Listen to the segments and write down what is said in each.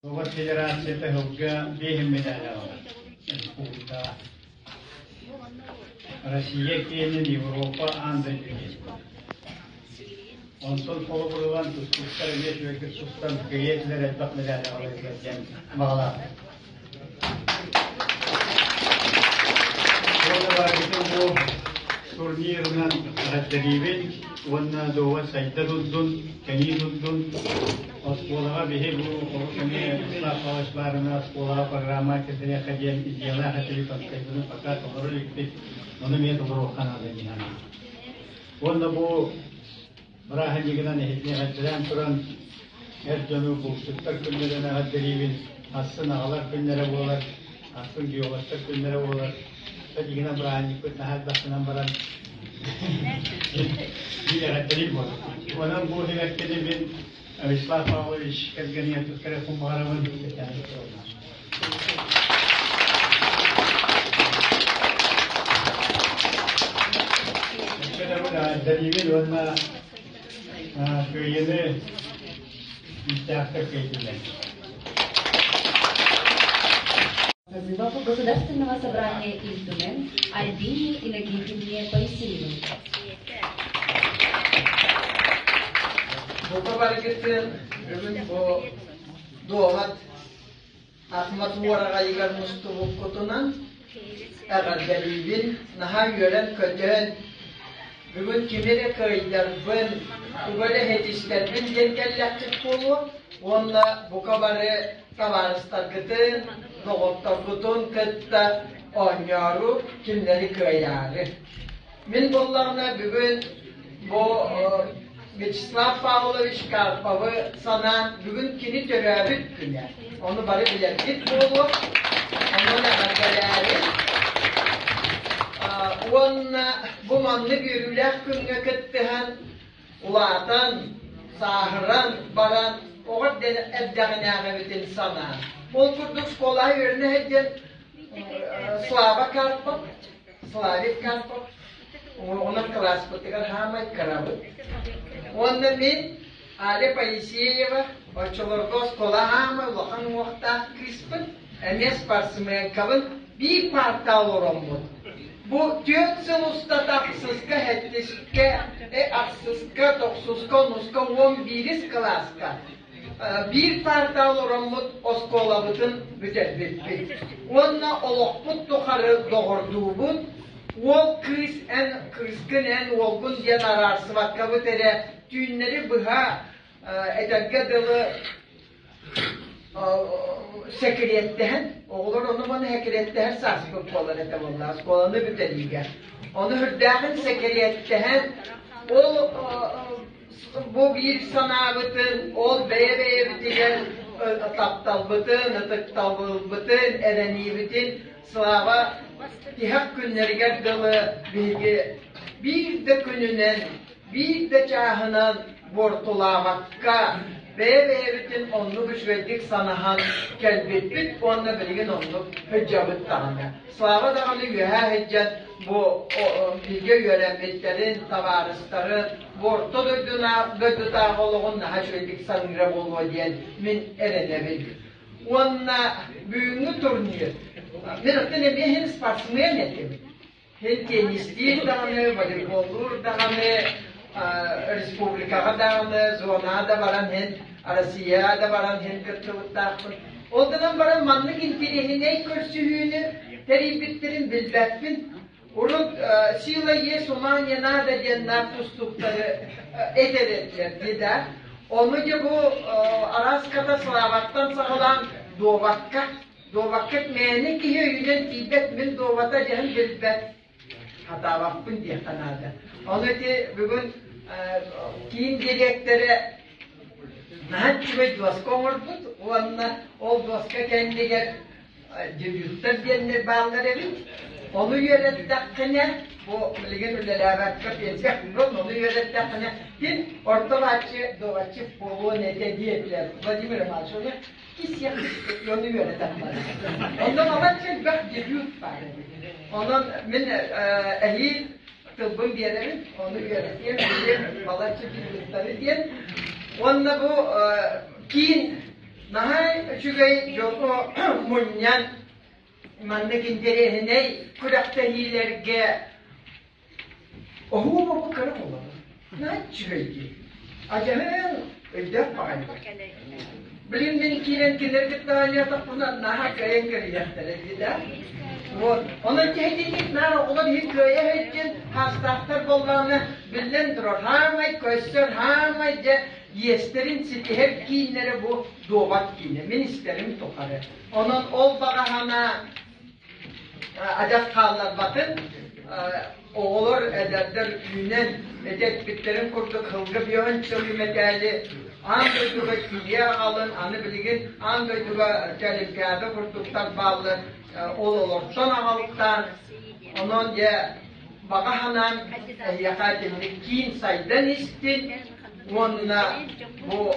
Дуобат федерацията сылга биэһин медали аҕалар республикаҕа. Россия киэнин Европа аан дойду киэнин. Онтон холобур ылан тустууктар эмиэ үчүгэйдик тустан кыайа этилэр элбэх медали аҕаларыгар диэн баҕалаахпын. Уонна барыгытын бу турнирынан эҕэрдэлиибин уонна дуобат сайда турдун, кэҥии турдун. Оскуолаҕа биһи бу олус эмиэ Вячеслав Павлович баарына оскуолаҕа программа киллэриэххэ диэн идеялаах этибит, онтукайбытын пока толоро иликпит, ону эмиэ толоруохха наада дии саныыбын. Уонна бу Бырааһынньыгынан эһигини эҕэрдэлээн туран, эр дьону булчуттар күннэрин эҕэрдэлиибин, ахсын аҕалар күннэрэ буолар, ахсын геологтар күннэрэ буолар. Дьиҥинэн бырааһынньыкпыт наһаа элбэх баран биир эҕэрдэлиир буолар. Онон бу эбэккини мин Вячеслав Павлович кэргэнигэр туттарыахпын баҕарабын. Эҕэрдэлиибин уонна кыайыыны күүстээхтик кыайдылар. Созывов Государственного собрания Ил Түмэн Альбине Иннокентьевне Поисеевой. Бука барыгытын бүгүн бу дуобат Ахмат уораҕайыгар мустубуккутунан эҕэрдэлиибин, наһаа үөрэн-көтөн, бүгүн кими эрэ кыайдарбын, тугу эрэ иһитистэрбин диэн кэллэххит буолуо уонна бука бары табаарыстаргытын, доҕотторгутун кытта оонньоору, кинилэри кыайаары. Мин буоллаҕына бүгүн бу Вячеслав Павлович Карповы санаан бүгүн кини төрөөбүт күнэ. Ону бары билэргит буолуо. Онон эҕэрдэлээри. Уонна бу маннык үөрүүлээх күҥҥэ кыттыһан, улаатан, сааһыран баран оҕо эрдэҕинээҕибитин санаан. Ол курдук школаҕа үөрэнэ сылдьан Слава Карпов Славик Карпов уҥуоҕунан кылааспытыгар хаамай кырабыт. Уонна мин Аля Поисеева оччолорго оскуола хаамай улахан уҥуохтаах кыыспын, эмиэ спортсменкабын биир паарта олороммут. Бу 4 сыл устата ахсыска, сэттискэ, ахсыска, тохсуска, онуска, 11-ис кылааска Биир паарта олороммут оскуолабытын бүтэрбиппит. Уонна олохпут тухары доҕордуубут. Уол кыыс эн кыыскын эн уолгун диэн араарсыбаккабыт эрэ түүннэри быһа этэргэ дылы сэкириэттэһэн, оҕолор ону-маны сэкириэттэһэр сааспыт буолар этэ буолла оскуоланы бүтэриигэ. Ону үрдээхин сэкириэттэһэн, ол Бу биир санаабытын, ол бэйэ-бэйэбитигэр тапталбытын, ытыктабылбытын, эрэниибитин Слава тиһэх күннэригэр дылы биһиги биир да күнүнэн, биир да чааһынан буортулаабакка, бэйэ-бэйэбитин оннук үчүгэйдик санаһан кэлбиппит уонна билигин оннук сылдьабыт даҕаны. Слава даҕаны үөһээ сылдьан бу бииргэ үөрэммиттэрин, табаарыстарын, бу орто дойдутааҕы олоҕун наһаа үчүгэйдик саныыра буолуо диэн мин эрэнэбин. Уонна бүгүҥҥү турнир мин оттон эмиэ иһин спортсмен этим. Иһин теннистиир даҕаны, волейболлуур даҕаны, республикаҕа даҕаны, зонаҕа да баран иһин, Россияҕа да баран иһин кыттыбыттаахпын. Ол гынан баран маннык интэриэһинэй көрсүһүүнү тэрийбиттэрин билбэппин. Урут «Сила есть, ума не надо» диэн наар тустууктары этэр этилэр дии да. Ону дьэ бу араас Славаттан саҕалаан дуобакка, дуобакка мээнэ киһи өйүнэн тиийбэт, мин дуобата дьэһин билбэт, хатаабаппын диэххэ наада. Ону ити бүгүн киин дириэктэрэ наһаа үчүгэй дуоска оҥорбут уонна ол дуоска кэннигэр дебюттар диэннэр бааллар эбит. Ону үөрэттэххинэ, бу билигин үлэлээбэккэ пенсия ону үөрэттэххинэ, ким орто бааччы дуобатчык буолуон этэ диэтилэр Владимир Иванович. Ону кисиэх ону үөрэтэн барар. Онно балачча элбэх дебют баар эбит. Онон мин эһиил тылбын биэрэбин, ону үөрэтиэм, билиэм, балачча дебюттары диэн. Уонна бу киин. Наһаа үчүгэй дьону мунньан маннык интэриэһинэй күрэхтэһиилэргэ оһуу бу кыра буолабын. Наһаа үчүгэй дии. Адьаһын өйдөөх баҕайы. Билин мин киирэн кинилэргэ таайыатахпына наһаа кыайан кэлиэхтэрэ дии да. Вот. Онон киһитинник наар оҕолор иһин кыайа сылдьан хаастаахтар буоллаҕына биллэн турар хаамай көстөр хаамай дьэ иэстэрин ситиһэр кииннэрэ бу дуобат киинэ мин истэрим тухары. Онон ол баҕаһана адьас хаалларбатын оҕолор эдэрдэр үүнэн эдэрбиттэрин курдук сылга биэһин сыл мэтээли аан дойдуга киирэ аҕалын аны билигин аан дойдуга олимпиада курдуктар бааллар ол олортон аҕалтаан онон дьэ баҕа санаам эһиэхэ итинник киин сайдан истин уонна бу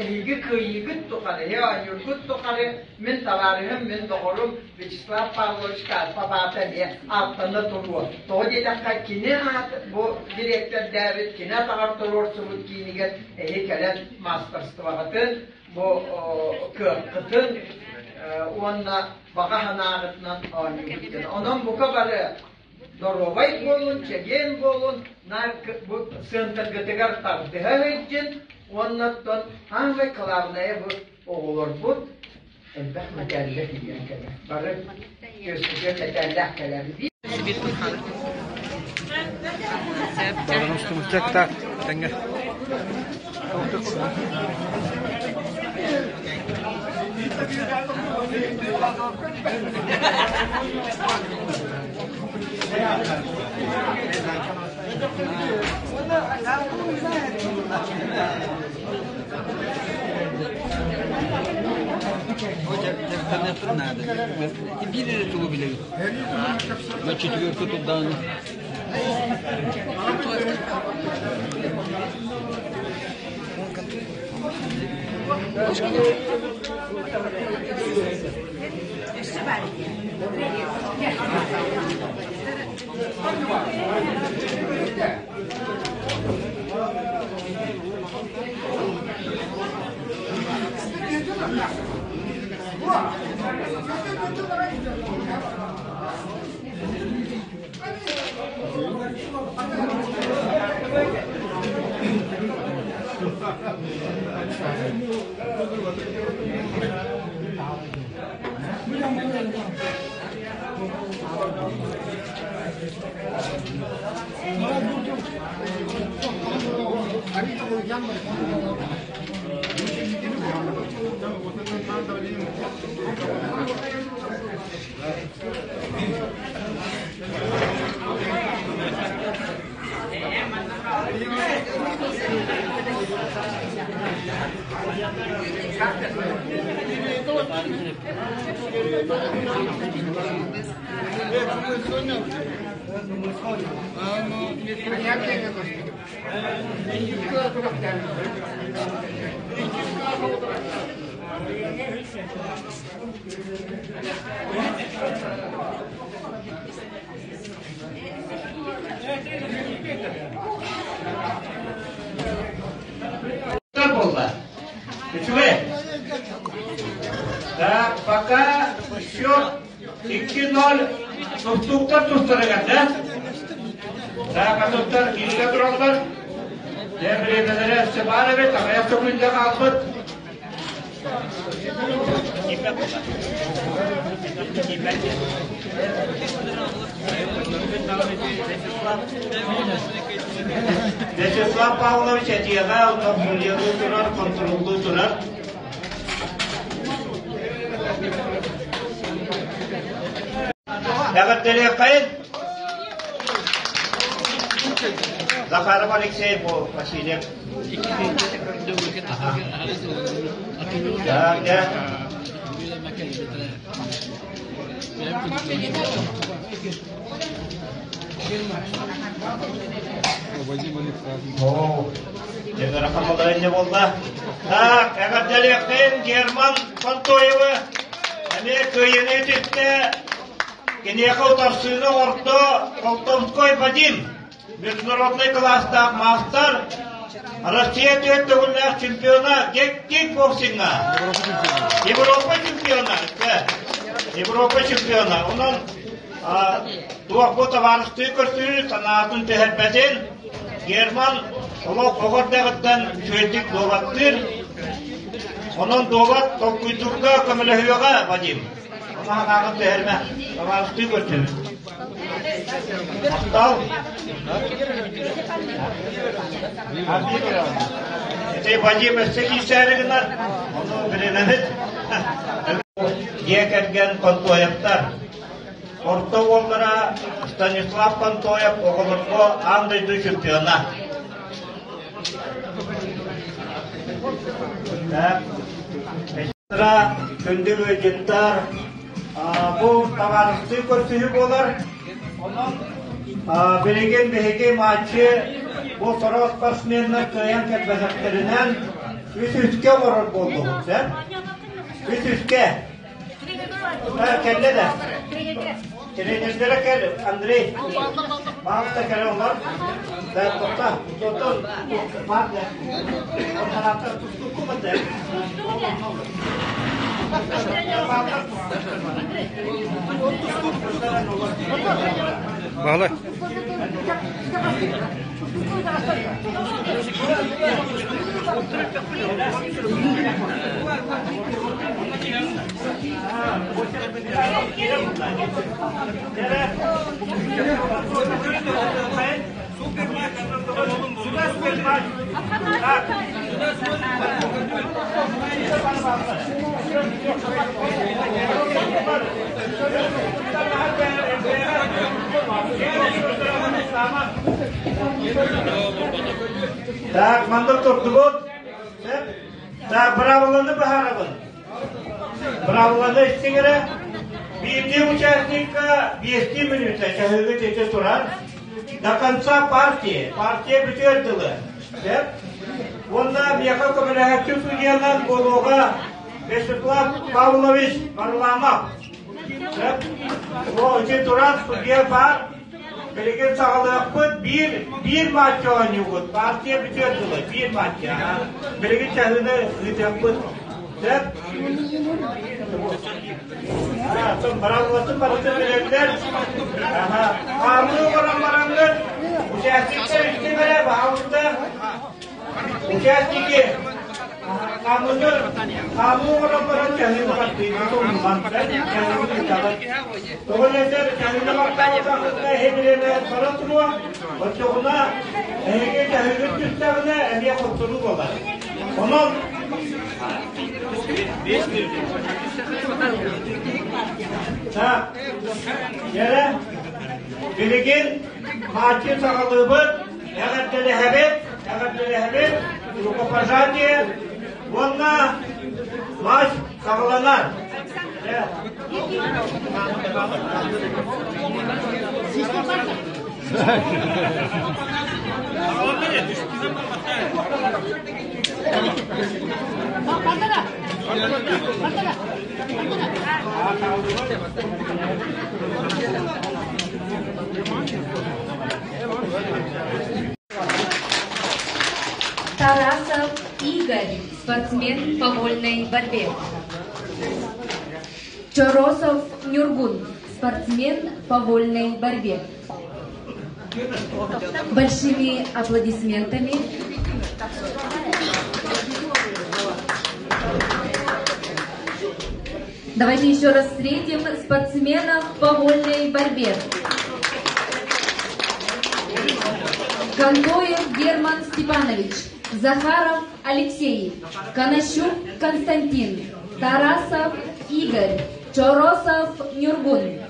эһиги кыайыыгыт тухары, эһи оонньуургут тухары мин табаарыһым, мин доҕорум Вячеслав Павлович Карпов аата эмиэ ааттана туруо. Тоҕо диэтэххэ, кини аат бу дириэктэрдээбит, кини атаҕар туруорсубут киинигэр эһи кэлэн маастарствоҕытын, бу кыаххытын уонна баҕа санааҕытынан оонньуугут диэн. Онон бука бары доруобай буолун, чэгиэн буолун, наар бу сыантаргытыгар тардыһа сылдьын уонна оттон самое главное бу оҕолорбут элбэх мэтээллэр тиийэн кэлэр. Бары түөскүтүгэр мэтээллээх кэлэр. Так, тэҥҥэ. Дьарыктаныахпын наада. Биир эрэ тугу билэбин. Четверка турдаҕына. Буолла. Үчүгэй. Так, пока счет 2-0 тустууктар тустарыгар, да? Так, атыттар кииргэ тураллар. Дьэ, бириэмэлэрэ өссө баар эбит, аҕыйах сөкүүндэ хаалбыт. Вячеслав Павлович этиэҕэ контроллуу турар, контроллуу турар. Эҕэрдэлиэххэйин! Захаров Алексей Васильев. Так, да. О, Дьэ, буолла. Так, эҕэрдэлиэххин Герман Фонтоевы эмиэ кыайыыны түстэ. Киниэхэ утарсыыны оҥордо Колтовской Вадим, международный кылаастаах маастар. Россия түөрт төгүллээх чемпиона кикбоксиҥҥа. Европа чемпиона. Европа чемпиона. Онон туох бу табаарыстыы көрсүү санаатын түһэрбэтин Герман олох оҕо эрдэҕиттэн үчүгэйдик дуобаттыыр. Онон дуобат толкуйдуурга көмөлөһүөҕэ Вадим. Ону санааҕын түһэрмэ. Табаарыстыы көрсүбүт. Махтал. Ити Вадим өссө киирсээри гынар, ону билинэбит. Дьиэ кэргэн Контоевтар. Орто уоллара Станислав Контоев оҕолорго аан дойду чемпиона. Күндү ыалдьыттар, бу табаарыстыы көрсүһүү буолар. Онон билигин биһиги матчы бу сорох спортсменнар кыайан кэлбэтэхтэринэн үс үскэ оҥорор буоллубут, сөп? Үс үскэ. Кэллэ да. Тренердэрэ кэл, Андрей. Баалта кэлэ олор. Да, тоқта. Тотон, бар да. Орталаптар тустукку бата. Баҕалай. Так, манна турдубут. Так, быраабыланы быһаарабын. Быраабыланы истиҥ эрэ. Биирдии участникка биэстии мүнүүтэ чаһыыгыт ити турар. До конца партии. Партия бүтүөр дылы. Сөп? Уонна миэхэ көмөлөһөөччү судьуйанан буолуоҕа Вячеслав Павлович Варламов. Сөп? О, ити турар судья баар. Билигин саҕалыахпыт биир биир матча оонньуубут. Партия бүтүөр дылы биир матча. Билигин чаһыыны ыытыахпыт. Сөп? Бараллатын барытын билэллэр. Хаамыы олорон бараҥҥыт участниктар истиҥ эрэ, баһаалыста. Участники хаамыыны хаамыы олорон баран чаһыыны баттыыны тумнуман чаһыыны ыытаҕыт. Тоҕо диэтэр чаһыыны баттаабатаххытына эһи бириэмэ бара туруо, оччоҕуна эһиги чаһыыгыт түстэҕинэ эмиэ хотторуу буолар. Онон Так, дьэрэ, билигин матчы саҕалыыбыт, эҕэрдэлэһэбит, эҕэрдэлэһэбит, рукопожатие уонна матч саҕаланар. Тарасов Игорь, спортсмен по вольной борьбе. Чоросов Нюргун, спортсмен по вольной борьбе. Большими аплодисментами. Давайте еще раз встретим спортсменов по вольной борьбе. Контоев Герман Степанович, Захаров Алексей, Конощук Константин, Тарасов Игорь, Чоросов Нюргун.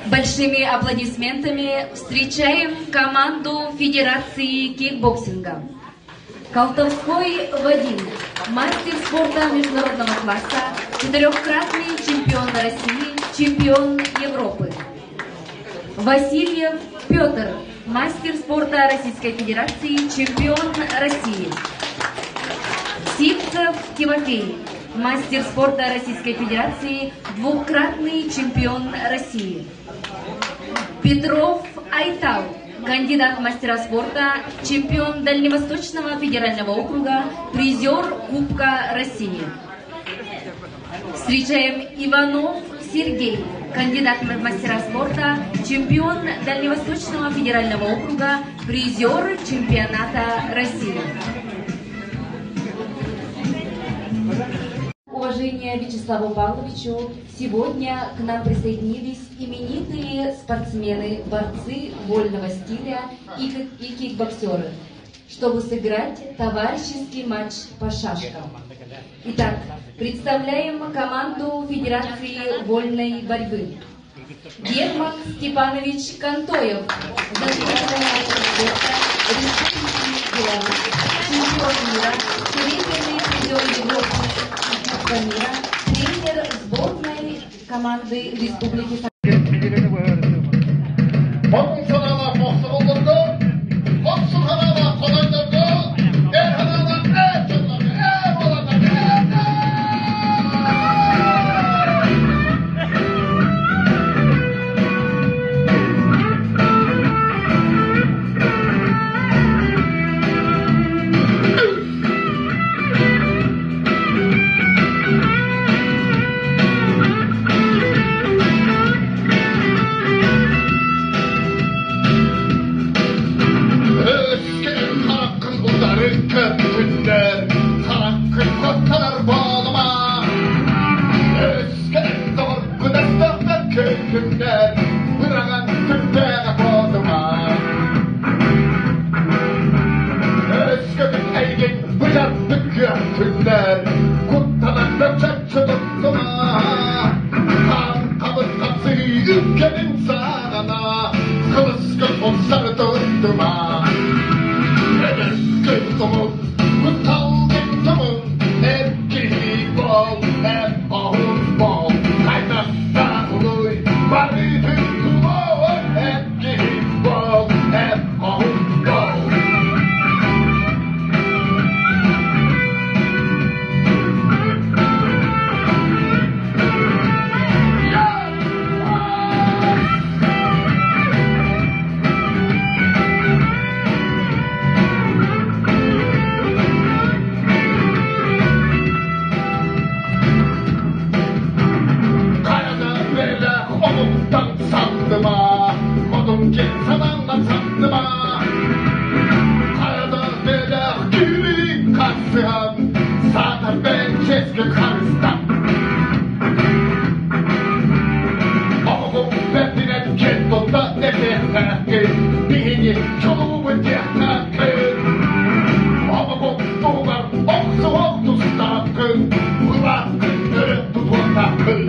Большими аплодисментами встречаем команду Федерации кикбоксинга. Колтовской Вадим, мастер спорта международного класса, четырехкратный чемпион России, чемпион Европы. Васильев Петр, мастер спорта Российской Федерации, чемпион России. Сивцев Тимофей, мастер спорта Российской Федерации, двукратный чемпион России. Петров Айтал, кандидат в мастера спорта, чемпион Дальневосточного федерального округа, призер Кубка России. Встречаем Иванов Сергей, кандидат в мастера спорта, чемпион Дальневосточного федерального округа, призер чемпионата России. Уважение Вячеславу Павловичу, сегодня к нам присоединились именитые спортсмены, борцы вольного стиля и кикбоксеры, чтобы сыграть товарищеский матч по шашкам. Итак, представляем команду Федерации вольной борьбы. Герман Степанович Контоев, заслуженный мастер спорта Республики Беларусь, чемпион мира, серебряный призер Европы и Кубка мира, тренер сборной команды Республики Модун санаалаах мохсоҕоллорго, хорсун санаалаах хотойдорго, эр санаалаах эр дьоннорго, эр уолаттарга, Өскөн хараххын утары көппүттэр, хараххын куттанар буолума. Өскөн доҕоргун өстөөхтөр күллүннэр, быраҕан күрдээҕэ буолума. Өскөтүн эйигин быдьардык күөхтүннэр, куттанан бөчөччү туттума. Хаан хабыр хапсыы үккэлин саҕана, кылыскын умсары туттума. Эдэркин тумун, кутталгын тумун, эр киһи буол, эр хоһуун буол, хайдахтаах улуй, барытын тулуой, эр киһи буол, эр хоһуун буол. Хайада бэлэх омуктан сандыма, модун киэн санааннан сандыма. Хайада бэлэх күүрүн хасыһан, саатар бэйэҥ чиэскин харыстан. Омугуҥ бэрдинэн киэн тутта этиэхтээххин, биһиги чулуубут диэхтээххин. Омугуҥ туһугар охсуһуох тустааххын, былааххын өрө тутуохтааххын.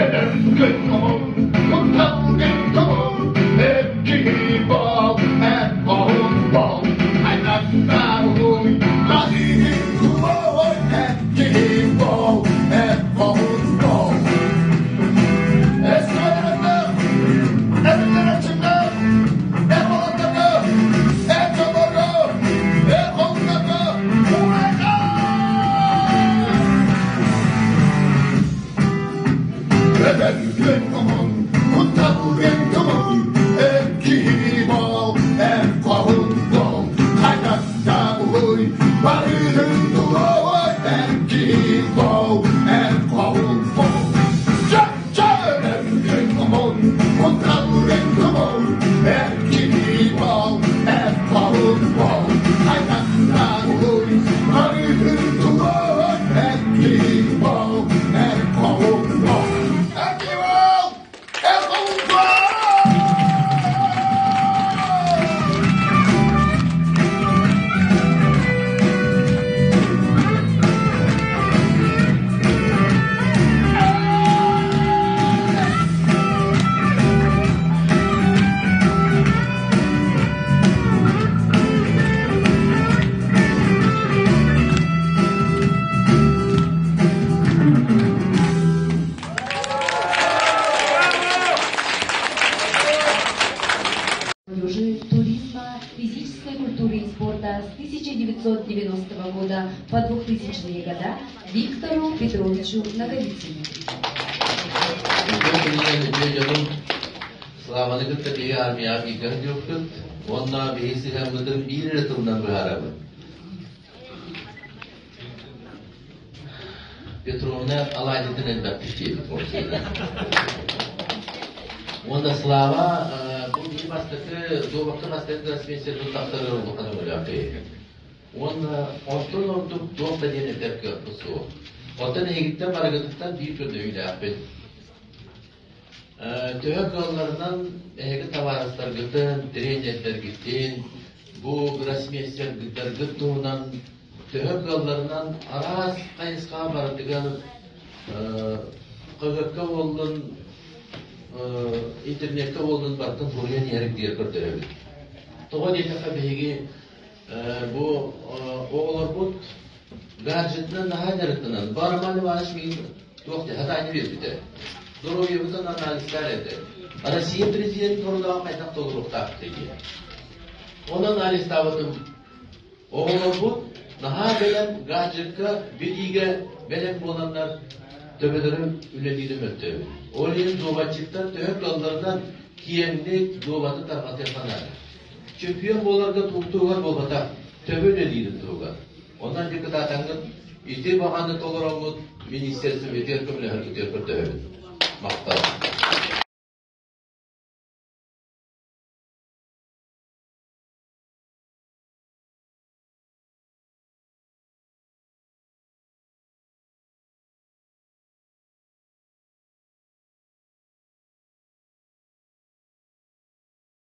Эдэргин омун, кутталгын тумун, эр киһи буол, эр хоһуун буол. Айдастаах улуй, хаһыытын тулуой, эр киһи буол, эр хоһуун буол. Эстрада эр эр уолаттарга, эр дьоннорго, эр хоһууннарга, ура! Эдэргин омун, кутталгын тумун, эр киһи буол, эр хоһуун буол, хайдахтаах улуй, барытын тулуой, эр киһи буол, эр хоһуун буол. Чэ, чэ, эдэргин омун, кутталгын тумун, эр киһи буол, эр хоһуун буол, хайдахтаах улуй, барытын тулуой, эр киһи буол, эр хоһуун буол. Эр киһи буол, эр хоһуун буол! Молодежи, туризма, физической культуры и спорта с 1990 года по 2000 года Виктору Петровичу Наговицыну. Славаны кытта биһиги армияҕа бииргэ сылдьыбыппыт уонна биһиги сыһыаммытын биир эрэ тылынан быһаарабыт. Петровна алаадьытын элбэхтик сиэбит уопсайынан. Уонна Слава бу биир бастакы дуобакка бастакы гроссмейстербын тахсарыгар улахан өҥөлөөх киһи. Уонна онтон ордук туох да диэн этэр кыахпыт суох. Оттон эһигиттэн барыгытыттан биир көрдөһүүлээхпин. Төһө кыалларынан эһиги табаарыстаргытын, тренердэргитин, бу гроссмейстердаргыт туһунан төһө кыалларынан араас хайысхаҕа барытыгар хаһыакка буоллун, интернеккэ буоллун барытын суруйан иһэрик диэн көрдөһөбүт. Тоҕо диэтэххэ биһиги бу оҕолорбут гаджетынан наһаа дьарыктанан, бу Роман Иванович миигин туох диэ хатаанньа биэрбитэ. Доруобуйабытын анализтаар этэ. Россия президент сорудаҕын хайдах толоруохтаахпытый диэн. Ону анализтаабытым. Оҕолорбут наһаа бэлэм гаджекка, билиигэ бэлэм буоланнар төбөлөрүн үлэлиирэ мөлтөөбүт. Ол иһин дуобатчиттар төһө кыалларынан киэҥник дуобаты тарҕатыахха наада. Чөмпүйүөн буоларга туһугар буолбатах, төбө үлэлиирин туһугар. Онон дьэ кытаатаҥҥыт ити баҕаны толороҥҥут министерствобытыгар көмөлөһөргүтүгэр көрдөһөбүн. Махтал.